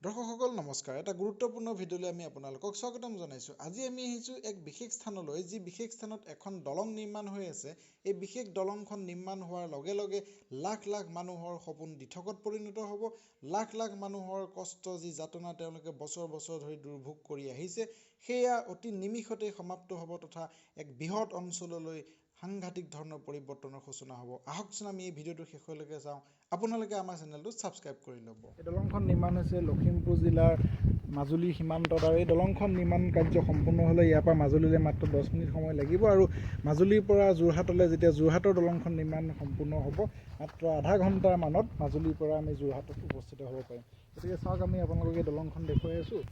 দৰ্শকসকল নমস্কাৰ। এটা গুৰুত্বপূৰ্ণ ভিডিঅ'লৈ আমি আপোনালোকক স্বাগতম জনাইছোঁ। আজি আমি আহিছোঁ এক বিশেষ স্থানলৈ, যি বিশেষ স্থানত এখন দলং নিৰ্মাণ হৈ আছে। এই বিশেষ দলংখন নিৰ্মাণ হোৱাৰ লগে লগে লাখ লাখ মানুহৰ সপোন দিঠকত পৰিণত হ'ব। লাখ লাখ মানুহৰ কষ্ট, যি যাতনা তেওঁলোকে বছৰ বছৰ ধৰি দুৰ্ভোগ কৰি আহিছে, সেয়া অতি নিমিষতেই সমাপ্ত হ'ব তথা এক বৃহৎ অঞ্চললৈ সাংঘাতিক ধৰণৰ পৰিৱৰ্তনৰ সূচনা হ'ব। আহকচোন আমি এই ভিডিঅ'টো শেষলৈকে চাওঁ। আপোনালোকে আমাৰ চেনেলটো ছাবস্ক্ৰাইব কৰি ল'ব। এই দলংখন নিৰ্মাণ হৈছে লখিমপুৰ জিলাৰ মাজুলী সীমান্তত আৰু এই দলংখন নিৰ্মাণ কাৰ্য সম্পূৰ্ণ হ'লে ইয়াৰ পৰা মাজুলীলৈ মাত্ৰ 10 মিনিট সময় লাগিব আৰু মাজুলীৰ পৰা যোৰহাটলৈ যেতিয়া যোৰহাটৰ দলংখন নিৰ্মাণ সম্পূৰ্ণ হ'ব, মাত্ৰ আধা ঘণ্টাৰ মানত মাজুলীৰ পৰা আমি যোৰহাটত উপস্থিত হ'ব পাৰিম। গতিকে চাওক, আমি আপোনালোকক এই দলংখন দেখুৱাই আছোঁ।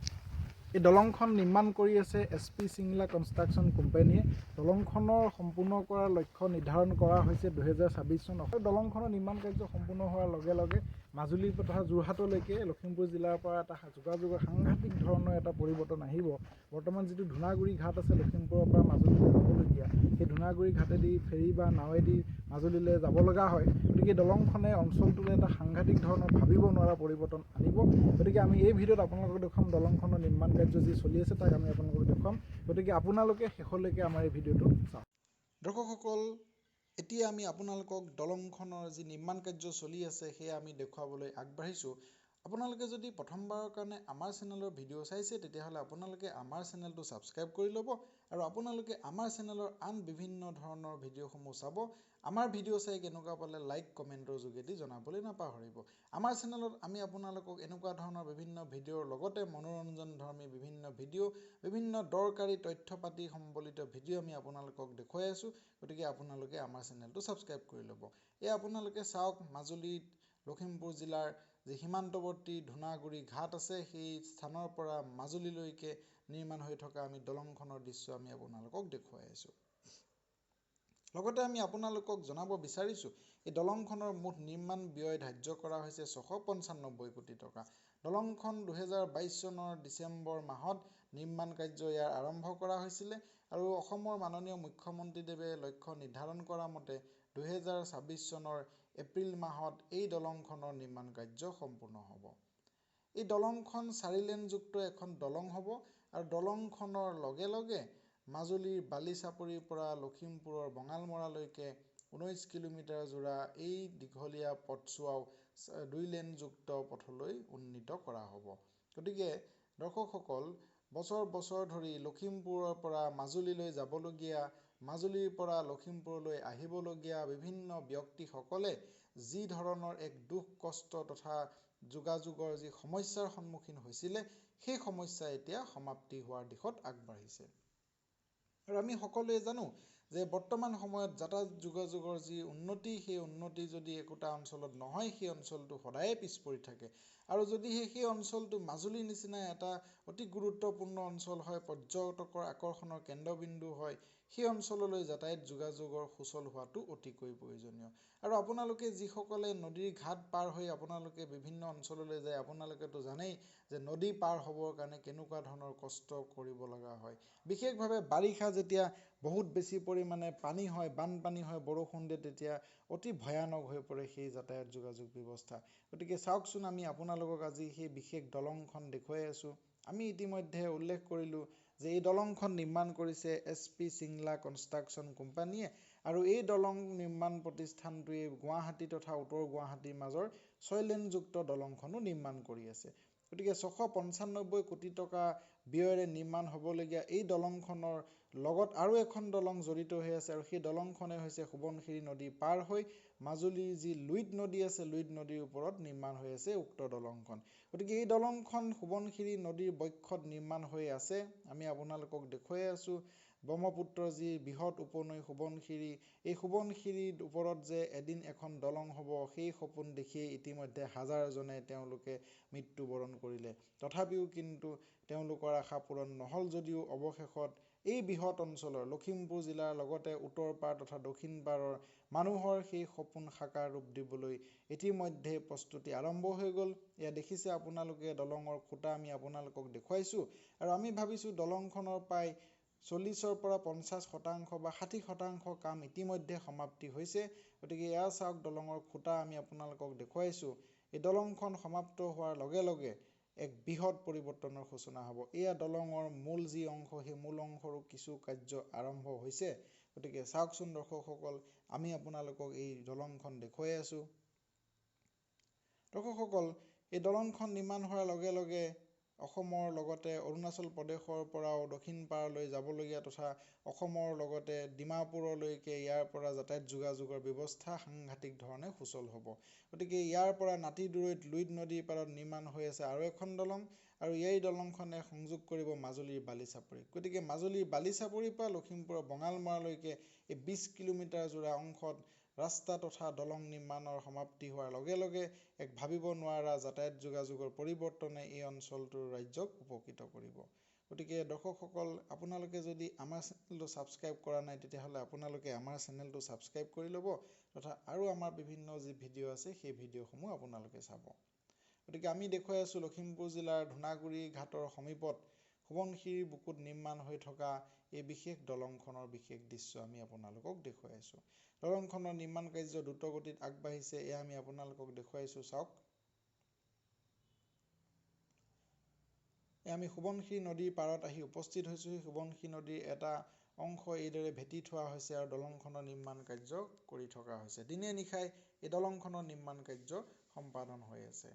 এই দলংখন নিৰ্মাণ কৰি আছে এছ পি চিংলা কনষ্ট্ৰাকশ্যন কোম্পানীয়ে। দলংখনৰ সম্পূৰ্ণ কৰাৰ লক্ষ্য নিৰ্ধাৰণ কৰা হৈছে 2026 চন। আৰু দলংখনৰ নিৰ্মাণ কাৰ্য সম্পূৰ্ণ হোৱাৰ লগে লগে মাজুলী তথা যোৰহাটলৈকে লখিমপুৰ জিলাৰ পৰা এটা যোগাযোগৰ সাংঘাতিক ধৰণৰ এটা পৰিৱৰ্তন আহিব। বৰ্তমান যিটো ধূনাগুৰি ঘাট আছে, লখিমপুৰৰ পৰা মাজুলীলৈ যাবলগীয়া সেই ধূনাগুৰি ঘাটেদি ফেৰী বা নাৱেদি মাজুলীলৈ যাব লগা হয়। গতিকে দলংখনে অঞ্চলটোলৈ এটা সাংঘাতিক ধৰণৰ ভাবিব নোৱাৰা পৰিৱৰ্তন আনিব। গতিকে আমি এই ভিডিঅ'ত আপোনালোকক দেখুৱাম, দলংখনৰ নিৰ্মাণ কাৰ্য যি চলি আছে তাক আমি আপোনালোকক দেখুৱাম। গতিকে আপোনালোকে শেষলৈকে আমাৰ এই ভিডিঅ'টো চাওক। দৰ্শকসকল, এতিয়া আমি আপোনালোকক দলংখনৰ যি নিৰ্মাণ কাৰ্য চলি আছে সেয়া আমি দেখুৱাবলৈ আগবাঢ়িছোঁ। আপোনালোকে যদি প্ৰথমবাৰৰ কাৰণে আমাৰ চেনেলৰ ভিডিঅ' চাইছে, তেতিয়াহ'লে আপোনালোকে আমাৰ চেনেলটো ছাবস্ক্ৰাইব কৰি ল'ব আৰু আপোনালোকে আমাৰ চেনেলৰ আন বিভিন্ন ধৰণৰ ভিডিঅ'সমূহ চাব। আমাৰ ভিডিঅ' চাই কেনেকুৱা পালে লাইক কমেণ্টৰ যোগেদি জনাবলৈ নাপাহৰিব। আমাৰ চেনেলত আমি আপোনালোকক এনেকুৱা ধৰণৰ বিভিন্ন ভিডিঅ'ৰ লগতে মনোৰঞ্জনধৰ্মী বিভিন্ন ভিডিঅ', বিভিন্ন দৰকাৰী তথ্য পাতি সম্বলিত ভিডিঅ' আমি আপোনালোকক দেখুৱাই আছোঁ। গতিকে আপোনালোকে আমাৰ চেনেলটো ছাবস্ক্ৰাইব কৰি ল'ব। এই আপোনালোকে চাওক, মাজুলীত লখিমপুৰ জিলাৰ যি সীমান্তৱৰ্তী ধূনাগুৰি ঘাট আছে, সেই স্থানৰ পৰা মাজুলীলৈকে নিৰ্মাণ হৈ থকা আমি দলংখনৰ দৃশ্য আমি আপোনালোকক দেখুৱাই আছোঁ। লগতে আমি আপোনালোকক জনাব বিচাৰিছোঁ, এই দলংখনৰ মুঠ নিৰ্মাণ ব্যয় ধাৰ্য কৰা হৈছে 695 কোটি টকা। দলংখন 2022 চনৰ ডিচেম্বৰ মাহত নিৰ্মাণ কাৰ্য ইয়াৰ আৰম্ভ কৰা হৈছিলে আৰু অসমৰ মাননীয় মুখ্যমন্ত্ৰীদেৱে লক্ষ্য নিৰ্ধাৰণ কৰা মতে 2026 চনৰ এপ্ৰিল মাহত এই দলংখনৰ নিৰ্মাণ কাৰ্য সম্পূৰ্ণ হ'ব। এই দলংখন চাৰি লেনযুক্ত এখন দলং হ'ব আৰু দলংখনৰ লগে লগে মাজুলীৰ বালিচাপৰিৰ পৰা লখিমপুৰৰ বঙালমৰালৈকে 19 কিলোমিটাৰ জোৰা এই দীঘলীয়া পথছোৱাও দুই লেনযুক্ত পথলৈ উন্নীত কৰা হ'ব। গতিকে দৰ্শকসকল, বছৰ বছৰ ধৰি লখিমপুৰৰ পৰা মাজুলীলৈ যাবলগীয়া, মাজুলীৰ পৰা লখিমপুৰলৈ আহিবলগীয়া বিভিন্ন ব্যক্তিসকলে যি ধৰণৰ এক দুখ কষ্ট তথা যোগাযোগৰ যি সমস্যাৰ সন্মুখীন হৈছিলে, সেই সমস্যা এতিয়া সমাপ্তি হোৱাৰ দিশত আগবাঢ়িছে। আৰু আমি সকলোৱে জানো যে বৰ্তমান সময়ত যাতায়াত যোগাযোগৰ যি উন্নতি, সেই উন্নতি যদি একোটা অঞ্চলত নহয়, সেই অঞ্চলটো সদায়ে পিছ পৰি থাকে। আৰু যদিহে সেই অঞ্চলটো মাজুলীৰ নিচিনা এটা অতি গুৰুত্বপূৰ্ণ অঞ্চল হয়, পৰ্যটকৰ আকৰ্ষণৰ কেন্দ্ৰবিন্দু হয়, সেই অঞ্চললৈ যাতায়াত যোগাযোগৰ সুচল হোৱাটো অতিকৈ প্ৰয়োজনীয়। আৰু আপোনালোকে যিসকলে নদীৰ ঘাট পাৰ হৈ আপোনালোকে বিভিন্ন অঞ্চললৈ যায়, আপোনালোকেতো জানেই যে নদী পাৰ হ'বৰ কাৰণে কেনেকুৱা ধৰণৰ কষ্ট কৰিব লগা হয়। বিশেষভাৱে বাৰিষা যেতিয়া বহুত বেছি পৰিমাণে পানী হয়, বানপানী হয়, বৰষুণ দিয়ে, তেতিয়া অতি ভয়ানক হৈ পৰে সেই যাতায়াত যোগাযোগ ব্যৱস্থা। গতিকে চাওকচোন, আমি আপোনালোকক আজি সেই বিশেষ দলংখন দেখুৱাই আছোঁ। আমি ইতিমধ্যে উল্লেখ কৰিলোঁ যে এই দলংখন নিৰ্মাণ কৰিছে এছ পি চিংলা কনষ্ট্ৰাকশ্যন কোম্পানীয়ে আৰু এই দলং নিৰ্মাণ প্ৰতিষ্ঠানটোৱে গুৱাহাটী তথা উত্তৰ গুৱাহাটীৰ মাজৰ ছয় লেনযুক্ত দলংখনো নিৰ্মাণ কৰি আছে। গতিকে 695 কোটি টকা ব্যয়েৰে নিৰ্মাণ হ'বলগীয়া এই দলংখনৰ লগত আৰু এখন দলং জড়িত হৈ আছে আৰু সেই দলংখনে হৈছে সোৱণশিৰি নদী পাৰ হৈ মাজুলীৰ যি লুইত নদী আছে, লুইত নদীৰ ওপৰত নিৰ্মাণ হৈ আছে উক্ত দলংখন। গতিকে এই দলংখন সোৱণশিৰি নদীৰ বক্ষত নিৰ্মাণ হৈ আছে। আমি আপোনালোকক দেখুৱাই আছোঁ, ব্ৰহ্মপুত্ৰৰ যি বৃহৎ উপনৈ সোৱণশিৰি, এই সোৱণশিৰিৰ ওপৰত যে এদিন এখন দলং হ'ব, সেই সপোন দেখিয়েই ইতিমধ্যে হাজাৰজনে তেওঁলোকে মৃত্যুবৰণ কৰিলে। তথাপিও কিন্তু তেওঁলোকৰ আশা পূৰণ নহ'ল যদিও অৱশেষত এই বৃহৎ অঞ্চলৰ লখিমপুৰ জিলাৰ লগতে উত্তৰ পাৰ তথা দক্ষিণ পাৰৰ মানুহৰ সেই সপোন সাকাৰ ৰূপ দিবলৈ ইতিমধ্যে প্ৰস্তুতি আৰম্ভ হৈ গ'ল। এয়া দেখিছে আপোনালোকে, দলঙৰ খুঁটা আমি আপোনালোকক দেখুৱাইছোঁ। আৰু আমি ভাবিছোঁ দলংখনৰ প্ৰায় 40ৰ পৰা 50% বা 60% কাম ইতিমধ্যে সমাপ্তি হৈছে। গতিকে এয়া চাওক, দলঙৰ খুঁটা আমি আপোনালোকক দেখুৱাইছোঁ। এই দলংখন সমাপ্ত হোৱাৰ লগে লগে এক বৃহৎ পৰিৱৰ্তনৰ সূচনা হ'ব। এয়া দলঙৰ মূল যি অংশ, সেই মূল অংশৰো কিছু কাৰ্য আৰম্ভ হৈছে। গতিকে চাওকচোন দৰ্শকসকল, আমি আপোনালোকক এই দলংখন দেখুৱাই আছোঁ। দৰ্শকসকল, এই দলংখন নিৰ্মাণ হোৱাৰ লগে লগে অসমৰ লগতে অৰুণাচল প্ৰদেশৰ পৰাও দক্ষিণ পাৰলৈ যাবলগীয়া তথা অসমৰ লগতে ডিমাপুৰলৈকে ইয়াৰ পৰা যাতায়াত যোগাযোগৰ ব্যৱস্থা সাংঘাতিক ধৰণে সুচল হ'ব। গতিকে ইয়াৰ পৰা নাতি দূৰৈত লুইত নদীৰ পাৰত নিৰ্মাণ হৈ আছে আৰু এখন দলং, আৰু এই দলংখনে সংযোগ কৰিব মাজুলীৰ বালিচাপৰি। গতিকে মাজুলীৰ বালিচাপৰিৰ পৰা লখিমপুৰৰ বঙালমৰালৈকে এই 20 কিলোমিটাৰ জোৰা অংশত ৰাস্তা তথা দলং নিৰ্মাণৰ সমাপ্তি হোৱাৰ লগে লগে এক ভাবিব নোৱাৰা যাতায়াত যোগাযোগৰ পৰিৱৰ্তনে এই অঞ্চলটোৰ ৰাজ্যক উপকৃত কৰিব। গতিকে দৰ্শকসকল, আপোনালোকে যদি আমাৰ চেনেলটো ছাবস্ক্ৰাইব কৰা নাই, তেতিয়াহ'লে আপোনালোকে আমাৰ চেনেলটো ছাবস্ক্ৰাইব কৰি ল'ব তথা আৰু আমাৰ বিভিন্ন যি ভিডিঅ' আছে সেই ভিডিঅ'সমূহ আপোনালোকে চাব। গতিকে আমি দেখুৱাই আছোঁ লখিমপুৰ জিলাৰ ধূনাগুৰি ঘাটৰ সমীপত সোৱণশিৰিৰ বুকুত নিৰ্মাণ হৈ থকা এই বিশেষ দলংখনৰ বিশেষ দৃশ্য আমি আপোনালোকক দেখুৱাই আছোঁ। দলংখনৰ নিৰ্মাণ কাৰ্য দ্ৰুতগতিত আগবাঢ়িছে, এয়া আমি আপোনালোকক দেখুৱাইছোঁ। চাওক, আমি সোৱণশিৰি নদীৰ পাৰত আহি উপস্থিত হৈছোঁ। সোৱণশিৰি নদীৰ এটা অংশ এইদৰে ভেটি থোৱা হৈছে আৰু দলংখনৰ নিৰ্মাণ কাৰ্য কৰি থকা হৈছে। দিনে নিশাই এই দলংখনৰ নিৰ্মাণ কাৰ্য সম্পাদন হৈ আছে।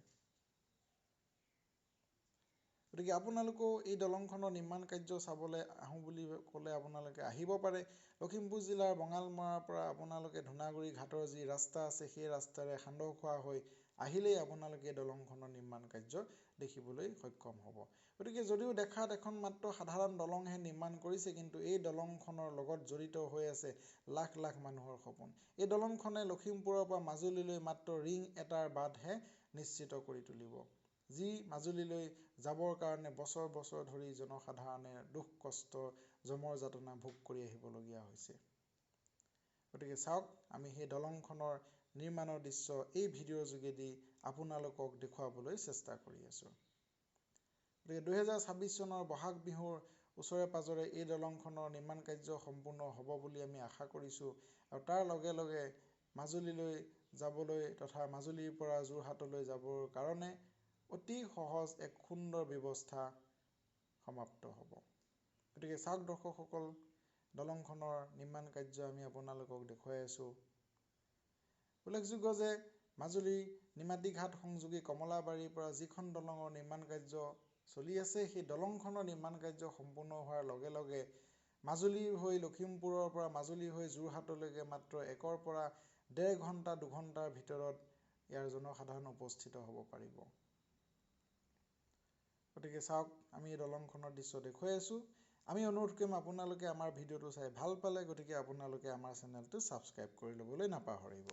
গতিকে আপোনালোকেও এই দলংখনৰ নিৰ্মাণ কাৰ্য চাবলৈ আহোঁ বুলি ক'লে আপোনালোকে আহিব পাৰে। লখিমপুৰ জিলাৰ বঙালমৰাৰ পৰা আপোনালোকে ধূনাগুৰি ঘাটৰ যি ৰাস্তা আছে সেই ৰাস্তাৰে সান্দহখোৱা হৈ আহিলেই আপোনালোকে দলংখনৰ নিৰ্মাণ কাৰ্য দেখিবলৈ সক্ষম হ'ব। গতিকে যদিও দেখাত এখন মাত্ৰ সাধাৰণ দলংহে নিৰ্মাণ কৰিছে, কিন্তু এই দলংখনৰ লগত জড়িত হৈ আছে লাখ লাখ মানুহৰ সপোন। এই দলংখনে লখিমপুৰৰ পৰা মাজুলীলৈ মাত্ৰ ৰিং এটাৰ বাটহে নিশ্চিত কৰি তুলিব, যি মাজুলীলৈ যাবৰ কাৰণে বছৰ বছৰ ধৰি জনসাধাৰণে দুখ কষ্ট যমৰ যাতনা ভোগ কৰি আহিবলগীয়া হৈছে। গতিকে চাওক, আমি সেই দলংখনৰ নিৰ্মাণৰ দৃশ্য এই ভিডিঅ'ৰ যোগেদি আপোনালোকক দেখুৱাবলৈ চেষ্টা কৰি আছোঁ। গতিকে 2026 চনৰ বহাগ বিহুৰ ওচৰে পাঁজৰে এই দলংখনৰ নিৰ্মাণ কাৰ্য সম্পূৰ্ণ হ'ব বুলি আমি আশা কৰিছোঁ, আৰু তাৰ লগে লগে মাজুলীলৈ যাবলৈ তথা মাজুলীৰ পৰা যোৰহাটলৈ যাবৰ কাৰণে অতি সহজ এক সুন্দৰ ব্যৱস্থা সমাপ্ত হ'ব। গতিকে চাওক দৰ্শকসকল, দলংখনৰ নিৰ্মাণ কাৰ্য আমি আপোনালোকক দেখুৱাই আছোঁ। উল্লেখযোগ্য যে মাজুলীৰ নিমাতীঘাট সংযোগী কমলাবাৰীৰ পৰা যিখন দলঙৰ নিৰ্মাণ কাৰ্য চলি আছে, সেই দলংখনৰ নিৰ্মাণ কাৰ্য সম্পূৰ্ণ হোৱাৰ লগে লগে মাজুলীৰ হৈ লখিমপুৰৰ পৰা মাজুলী হৈ যোৰহাটলৈকে মাত্ৰ 1ৰ পৰা 1.5 ঘণ্টা 2 ঘণ্টাৰ ভিতৰত ইয়াৰ জনসাধাৰণ উপস্থিত হ'ব পাৰিব। গতিকে চাওক, আমি এই দলংখনৰ দৃশ্য দেখুৱাই আছোঁ। আমি অনুৰোধ কৰিম, আপোনালোকে আমাৰ ভিডিঅ'টো চাই ভাল পালে গতিকে আপোনালোকে আমাৰ চেনেলটো ছাবস্ক্ৰাইব কৰি ল'বলৈ নাপাহৰিব।